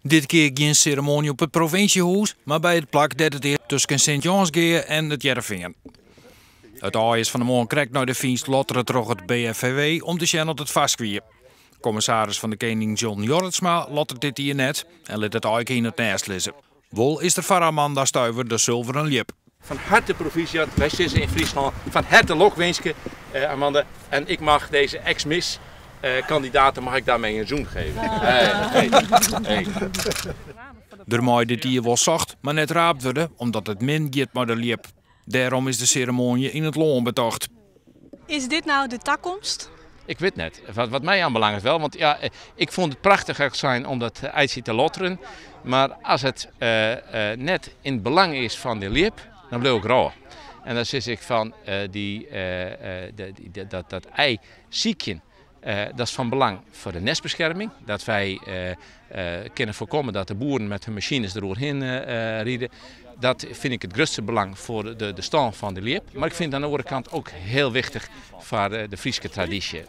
Dit kear gjin seremoanje op it provinsjehûs, mar by it plak dêr't it is tusken Sint Jânsgea en It Hearrenfean. It aai is fan 'e moarn krekt nei de fynst lottere troch it BFVW om te sjen oft it farsk wie. Kommissaris fan de Kening John Jorritsma lotteret dit jier net en lit it aaike yn it nêst lizze. Wol is der foar Amanda Stuiver de sulveren ljip. Fan herte proficiat, wy sizze yn Fryslân fan herte lokwinske eh, Amanda. En ik mag deze ex-miss eh, kandidaten mag ik daarmee een zoen geven. Hey, hey, hey. Der mei dit jier wol socht, mar net raapt wurde, omdat it min giet mei de ljip. Dêrom is de seremoanje yn it lân betocht. Is dit nou de takomst? Ik wit net. Wat my oanbelanget wel, want ja, ik fûn it prachtich sein om dat eitje te lotteren. Mar as it net yn it belang is fan de ljip, dan bliuw ik derôf. En dan sis ik fan dy, dat ei sykjen, dat is fan belang foar de nestbeskerming. Dat wy kinne foarkomme dat de boeren met hun masines deroerhinne ride. Dat fyn ik it grutste belang foar de stân fan de ljip. Mar ik fyn it oan de oare kant ek hiel wichtich foar de Fryske tradysje.